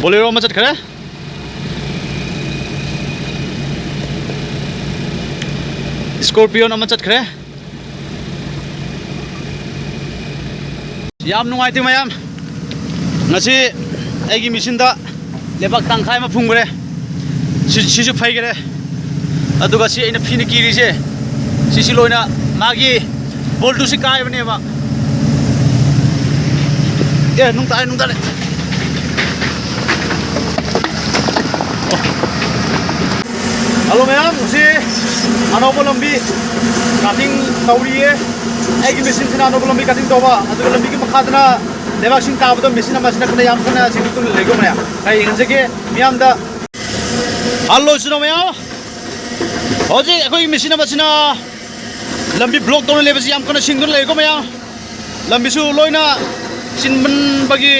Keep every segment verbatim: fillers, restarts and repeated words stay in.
Bolero ꯑꯃ ꯆꯠꯈ꯭ꯔꯦ꯫ Scorpion ꯑꯃ ꯆꯠꯈ꯭ꯔꯦ꯫ ꯌꯥꯝ ꯅꯨꯡꯉꯥꯏꯇꯦ ꯃꯌꯥꯝ, ꯉꯁꯤ ꯑꯩꯒꯤ ꯃꯦꯆꯤꯟꯗ ꯂꯩꯕꯥꯛ ꯇꯪꯈꯥꯏ ꯑꯃ ꯐꯨꯝꯈ꯭ꯔꯦ꯫ ꯁꯤ-, ꯁꯤꯁꯨ ꯐꯩꯈ꯭ꯔꯦ꯫ ꯑꯗꯨꯒ ꯁꯤ ꯑꯩꯅ ꯐꯤꯅ ꯀꯤꯔꯤꯁꯦ, ꯁꯤꯁꯤ ꯂꯣꯏꯅ ꯃꯥꯒꯤ ꯕꯣꯜꯇꯨꯁꯤ ꯀꯥꯏꯕꯅꯦꯕ꯫ ꯑꯦ, ꯅꯨꯡ ꯇꯥꯔꯦ, ꯅꯨꯡ ꯇꯥꯔꯦ꯫ ꯍꯜꯂꯣ ꯃꯌꯥꯝ, ꯉꯁꯤ ꯑꯅꯧꯕ ꯂꯝꯕꯤ cutting ꯇꯧꯔꯤꯌꯦ꯫ ꯑꯩꯒꯤ ꯃꯦꯆꯤꯟꯁꯤꯅ ꯑꯅꯧꯕ ꯂꯝꯕꯤ cutting ꯇꯧꯕ, ꯑꯗꯨꯒ ꯂꯝꯕꯤꯒꯤ ꯃꯈꯥꯗꯅ ꯂꯩꯕꯥꯛꯁꯤꯡ ꯇꯥꯕꯗꯣ ꯃꯦꯆꯤꯟ ꯑꯃꯁꯤꯅ ꯀꯟꯅ ꯌꯥꯝ ꯀꯟꯅ ꯁꯦꯡꯗꯣꯛꯇꯨꯅ ꯂꯩꯀꯣ ꯃꯌꯥꯝ꯫ ꯑꯩ ꯌꯦꯡꯍꯟꯖꯒꯦ ꯃꯤꯌꯥꯝꯗ꯫ ꯍꯜꯂꯣ ꯏꯆꯤꯟ ꯏꯅꯥꯎ ꯃꯌꯥꯝ, ꯍꯧꯖꯤꯛ ꯑꯩꯈꯣꯏꯒꯤ ꯃꯦꯆꯤꯟ ꯑꯃꯁꯤꯅ ꯂꯝꯕꯤ block ꯇꯧꯅ ꯂꯩꯕꯁꯤ ꯌꯥꯝ ꯀꯟꯅ ꯁꯦꯡꯗꯨꯅ ꯂꯩꯀꯣ ꯃꯌꯥꯝ꯫ ꯂꯝꯕꯤꯁꯨ ꯂꯣꯏꯅ ꯆꯤꯟꯃꯟꯕꯒꯤ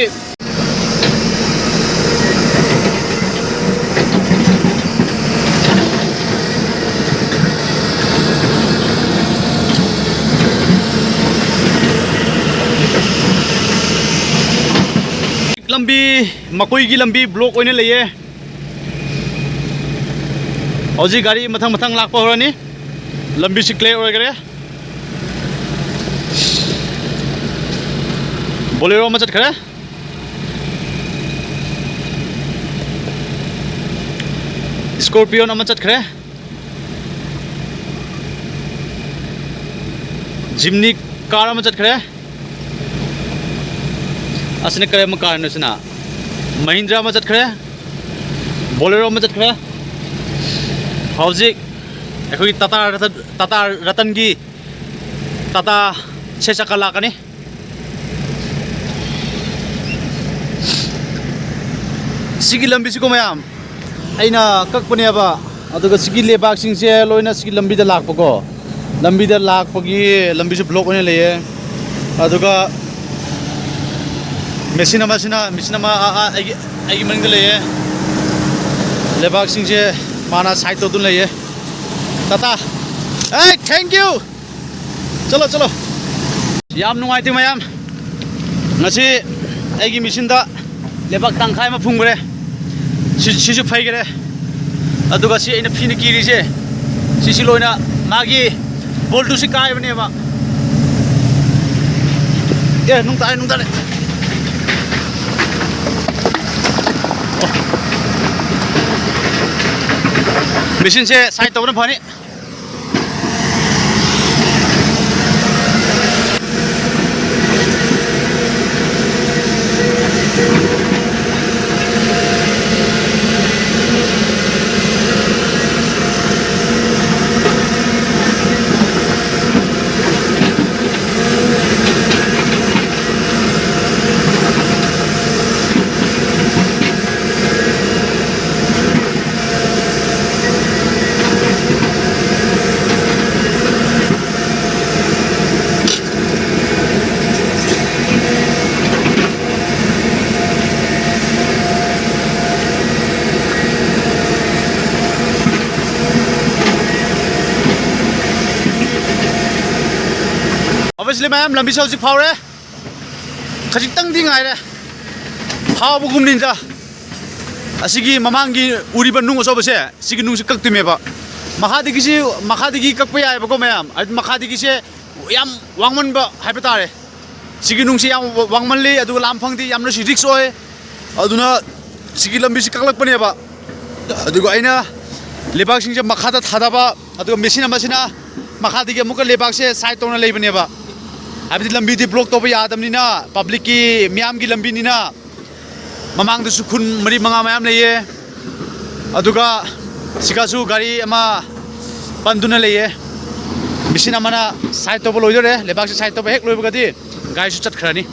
ꯂꯝꯕꯤ, ꯃꯈꯣꯏꯒꯤ ꯂꯝꯕꯤ block ꯑꯣꯏꯅ ꯂꯩꯌꯦ꯫ ꯍꯧꯖꯤꯛ ꯒꯥꯔꯤ ꯃꯊꯪ ꯃꯊꯪ ꯂꯥꯛꯄ ꯍꯧꯔꯅꯤ꯫ ꯂꯝꯕꯤꯁꯤ clear ꯑꯣꯏꯈ꯭ꯔꯦ꯫ Bolero ꯑꯃ ꯆꯠꯈ꯭ꯔꯦ꯫ Scorpion ꯑꯃ ꯆꯠꯈ꯭ꯔꯦ꯫ Jimny car ꯑꯃ ꯆꯠꯈ꯭ꯔꯦ꯫ ꯑꯁꯤꯅ ꯀꯔꯝꯕ carꯅꯣ ꯁꯤꯅ? Mahindra ꯑꯃ ꯆꯠꯈ꯭ꯔꯦ꯫ Bolero ꯑꯃ ꯆꯠꯈ꯭ꯔꯦ꯫ ꯍꯧꯖꯤꯛ ꯑꯩꯈꯣꯏꯒꯤ Tata ꯔꯇꯟ, Tata ꯔꯇꯟꯒꯤ Tata ꯁꯦ ꯆꯀꯥ ꯂꯥꯛꯀꯅꯤ꯫ ꯁꯤꯒꯤ ꯂꯝꯕꯤꯁꯤꯀꯣ ꯃꯌꯥꯝ, ꯑꯩꯅ ꯀꯛꯄꯅꯦꯕ꯫ ꯑꯗꯨꯒ ꯁꯤꯒꯤ ꯂꯩꯕꯥꯛꯁꯤꯡꯁꯦ ꯂꯣꯏꯅ ꯁꯤꯒꯤ ꯂꯝꯕꯤꯗ ꯂꯥꯛꯄꯀꯣ꯫ ꯂꯝꯕꯤꯗ ꯂꯥꯛꯄꯒꯤ ꯂꯝꯕꯤꯁꯨ block ꯑꯣꯏꯅ ꯂꯩꯌꯦ꯫ ꯑꯗꯨꯒ ꯃꯦꯆꯤꯟ ꯑꯃꯁꯤꯅ, ꯃꯦꯆꯤꯟ ꯑꯃ ꯑꯥ, ꯑꯥ, ꯑꯩꯒꯤ, ꯑꯩꯒꯤ ꯃꯅꯤꯡꯗ ꯂꯩꯌꯦ꯫ ꯂꯩꯕꯥꯛꯁꯤꯡꯁꯦ ꯃꯥꯅ side ꯇꯧꯗꯨꯅ ꯂꯩꯌꯦ꯫ Tata꯫ Hey, thank you꯫ ꯆꯠꯂꯣ, ꯆꯠꯂꯣ꯫ ꯌꯥꯝ ꯅꯨꯡꯉꯥꯏꯇꯦ ꯃꯌꯥꯝ꯫ ꯉꯁꯤ ꯑꯩꯒꯤ ꯃꯦꯆꯤꯟꯗ ꯂꯩꯕꯥꯛ ꯇꯪꯈꯥꯏ ꯑꯃ ꯐꯨꯝꯈ꯭ꯔꯦ꯫ ꯁꯤ, ꯁꯤꯁꯨ ꯐꯩꯈ꯭ꯔꯦ꯫ ꯑꯗꯨꯒ ꯁꯤ ꯑꯩꯅ ꯐꯤꯅ ꯀꯤꯔꯤꯁꯦ, ꯁꯤꯁꯤ ꯂꯣꯏꯅ ꯃꯥꯒꯤ ꯕꯣꯜꯇꯨꯁꯤ ꯀꯥꯏꯕꯅꯦꯕ꯫ ꯑꯦ, ꯅꯨꯡ ꯇꯥꯔꯦ, ꯅꯨꯡ ꯇꯥꯔꯦ꯫ ꯃꯦꯆꯤꯟꯁꯦ ꯁꯥꯏꯠ ꯇꯧꯕꯅ ꯐꯅꯤ꯫ Obviously, ꯃꯌꯥꯝ, ꯂꯝꯕꯤꯁꯦ ꯍꯧꯖꯤꯛ ꯐꯥꯎꯔꯦ꯫ ꯈꯖꯤꯛꯇꯪꯗꯤ ꯉꯥꯏꯔꯦ꯫ ꯐꯥꯎꯕꯒꯨꯝꯅꯤꯗ꯫ ꯑꯁꯤꯒꯤ ꯃꯃꯥꯡꯒꯤ ꯎꯔꯤꯕ ꯅꯨꯡ ꯑꯆꯧꯕꯁꯦ, ꯁꯤꯒꯤ ꯅꯨꯡꯁꯦ ꯀꯛꯇꯣꯏꯅꯦꯕ꯫ ꯃꯈꯥꯗꯒꯤꯁꯤ, ꯃꯈꯥꯗꯒꯤ ꯀꯛꯄ ꯌꯥꯏꯑꯕꯀꯣ, ꯃꯌꯥꯝ꯫ ꯍꯥꯏꯗꯤ, ꯃꯈꯥꯗꯒꯤꯁꯦ ꯌꯥꯝ ꯋꯥꯡꯃꯟꯕ ꯍꯥꯏꯕ ꯇꯥꯔꯦ꯫ ꯁꯤꯒꯤ ꯅꯨꯡꯁꯤ ꯌꯥꯝ ꯋꯥꯡꯃꯜꯂꯤ, ꯑꯗꯨꯒ ꯂꯥꯝꯐꯪꯗꯤ ꯌꯥꯝꯅꯁꯨ ꯔꯤꯛꯁ ꯑꯣꯏ꯫ ꯑꯗꯨꯅ ꯁꯤꯒꯤ ꯂꯝꯕꯤꯁꯤ ꯀꯛꯂꯛꯄꯅꯦꯕ꯫ ꯑꯗꯨꯒ ꯑꯩꯅ ꯂꯩꯕꯥꯛꯁꯤꯡꯁꯦ ꯃꯈꯥꯗ ꯊꯥꯗꯕ, ꯑꯗꯨꯒ ꯃꯦꯆꯤꯟ ꯑꯃꯁꯤꯅ ꯃꯈꯥꯗꯒꯤ ꯑꯃꯨꯛꯀ ꯂꯩꯕꯥꯛꯁꯦ ꯁꯥꯏꯠ ꯇꯧꯅ ꯂꯩꯕꯅꯦꯕ꯫ ꯍꯥꯏꯕꯗꯤ ꯂꯝꯕꯤꯗꯤ ꯕ꯭ꯂꯣꯛ ꯇꯧꯕ ꯌꯥꯗꯕꯅꯤꯅ, ꯄꯕ꯭ꯂꯤꯛꯀꯤ, ꯃꯤꯌꯥꯝꯒꯤ ꯂꯝꯕꯤꯅꯤꯅ꯫ ꯃꯃꯥꯡꯗꯁꯨ ꯈꯨꯟ ꯃꯔꯤ ꯃꯉꯥ ꯃꯌꯥꯝ ꯂꯩꯌꯦ꯫ ꯑꯗꯨꯒ ꯁꯤꯒꯁꯨ ꯒꯥꯔꯤ ꯑꯃ ꯄꯟꯗꯨꯅ ꯂꯩꯌꯦ꯫ ꯃꯦꯆꯤꯟ ꯑꯃꯅ ꯁꯥꯏꯠ ꯇꯧꯕ ꯂꯣꯏꯗꯣꯔꯦ꯫ ꯂꯩꯕꯥꯛꯁꯦ ꯁꯥꯏꯠ ꯇꯧꯕ ꯍꯦꯛ ꯂꯣꯏꯕꯒꯗꯤ ꯒꯥꯔꯤꯁꯨ ꯆꯠꯈ꯭ꯔꯅꯤ꯫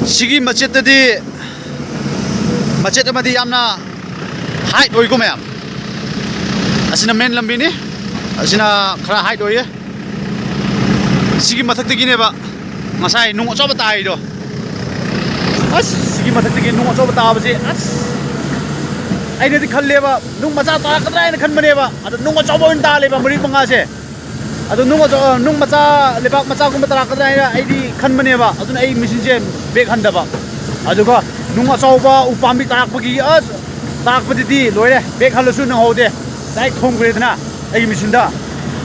ꯁꯤꯒꯤ ꯃꯆꯦꯠꯇꯗꯤ, ꯃꯆꯦꯠ ꯑꯃꯗꯤ ꯌꯥꯝꯅ ꯍꯥꯏꯠ ꯑꯣꯏꯀꯣ, ꯃꯌꯥꯝ꯫ ꯑꯁꯤꯅ ꯃꯦꯟ ꯂꯝꯕꯤꯅꯤ꯫ ꯑꯁꯤꯅ ꯈꯔ ꯍꯥꯏꯠ ꯑꯣꯏꯌꯦ꯫ ꯁꯤꯒꯤ ꯃꯊꯛꯇꯒꯤꯅꯦꯕ ꯉꯁꯥꯏ ꯅꯨꯡ ꯑꯆꯧꯕ ꯇꯥꯔꯤꯗꯣ꯫ ꯑꯁ, ꯁꯤꯒꯤ ꯃꯊꯛꯇꯒꯤ ꯅꯨꯡ ꯑꯆꯧꯕ ꯇꯥꯕꯁꯦ, ꯑꯁ꯫ ꯑꯩꯅꯗꯤ ꯈꯜꯂꯦꯕ, ꯅꯨꯡ ꯃꯆꯥ ꯇꯥꯔꯛꯀꯗ꯭ꯔꯥ ꯍꯥꯏꯅ ꯈꯟꯕꯅꯦꯕ, ꯑꯗꯣ ꯅꯨꯡ ꯑꯆꯧꯕ ꯑꯣꯏꯅ ꯇꯥꯜꯂꯦꯕ ꯃꯔꯤ ꯃꯉꯥꯁꯦ꯫ ꯑꯗꯣ ꯅꯨꯡ ꯑꯆꯧ-, ꯅꯨꯡ ꯃꯆꯥ, ꯂꯩꯕꯥꯛ ꯃꯆꯥꯒꯨꯝꯕ ꯇꯥꯔꯛꯀꯗ꯭ꯔꯥ ꯍꯥꯏꯅ ꯑꯩꯗꯤ ꯈꯟꯕꯅꯦꯕ, ꯑꯗꯨꯅ ꯑꯩ ꯃꯦꯆꯤꯟꯁꯦ ꯕꯦꯛ ꯍꯟꯗꯕ꯫ ꯑꯗꯨꯒ ꯅꯨꯡ ꯑꯆꯧꯕ ꯎꯄꯥꯝꯕꯤ ꯇꯥꯔꯛꯄꯒꯤ, ꯑꯁ, ꯇꯥꯔꯛꯄꯗꯨꯗꯤ ꯂꯣꯏꯔꯦ, ꯕꯦꯛ ꯍꯜꯂꯁꯨ ꯅꯪꯍꯧꯗꯦ, ꯗꯥꯏꯔꯦꯛ ꯊꯣꯝꯈ꯭ꯔꯦꯗꯅ ꯑꯩꯒꯤ ꯃꯦꯆꯤꯟꯗ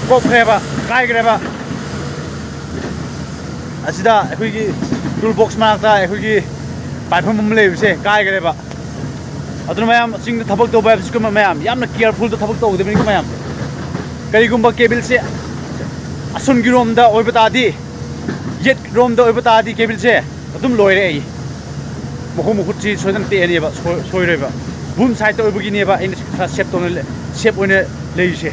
ꯀꯣꯞꯈ꯭ꯔꯦꯕ, ꯀꯥꯏꯈ꯭ꯔꯦꯕ꯫ ꯑꯁꯤꯗ ꯑꯩꯈꯣꯏꯒꯤ ꯇꯨꯜ ꯕꯣꯛꯁ ꯃꯅꯥꯛꯇ ꯑꯩꯈꯣꯏꯒꯤ ꯄꯥꯏꯐꯝ ꯑꯃ ꯂꯩꯕꯁꯦ ꯀꯥꯏꯈ꯭ꯔꯦꯕ꯫ ꯑꯗꯨꯅ ꯃꯌꯥꯝ, ꯆꯤꯡꯗ ꯊꯕꯛ ꯇꯧꯕ ꯍꯥꯏꯕꯁꯤ ꯀꯨꯝꯕ ꯃꯌꯥꯝ, ꯌꯥꯝꯅ ꯀꯤꯌꯔꯐꯨꯜꯗ ꯊꯕꯛ ꯇꯧꯒꯗꯕꯅꯤꯀꯣ ꯃꯌꯥꯝ꯫ ꯀꯔꯤꯒꯨꯝꯕ ꯀꯦꯕꯜꯁꯦ ꯑꯁꯣꯝꯒꯤ ꯔꯣꯝꯗ ꯑꯣꯏꯕ ꯇꯥꯔꯗꯤ, ꯌꯦꯠ ꯔꯣꯝꯗ ꯑꯣꯏꯕ ꯇꯥꯔꯗꯤ ꯀꯦꯕꯜꯁꯦ ꯑꯗꯨꯝ ꯂꯣꯏꯔꯦ꯫ ꯑꯩ ꯃꯈꯣꯡ ꯃꯈꯨꯠꯁꯤ ꯁꯣꯏꯗꯅ ꯇꯦꯛꯑꯅꯦꯕ, ꯁꯣꯏ-, ꯁꯣꯏꯔꯣꯏꯕ꯫ ꯕꯨꯝ ꯁꯥꯏꯠꯇ ꯑꯣꯏꯕꯒꯤꯅꯦꯕ ꯑꯩꯅ ꯈꯔ ꯁꯦꯞ ꯇꯧꯅ ꯂꯩ-, ꯁꯦꯞ ꯑꯣꯏꯅ ꯂꯩꯔꯤꯁꯦ꯫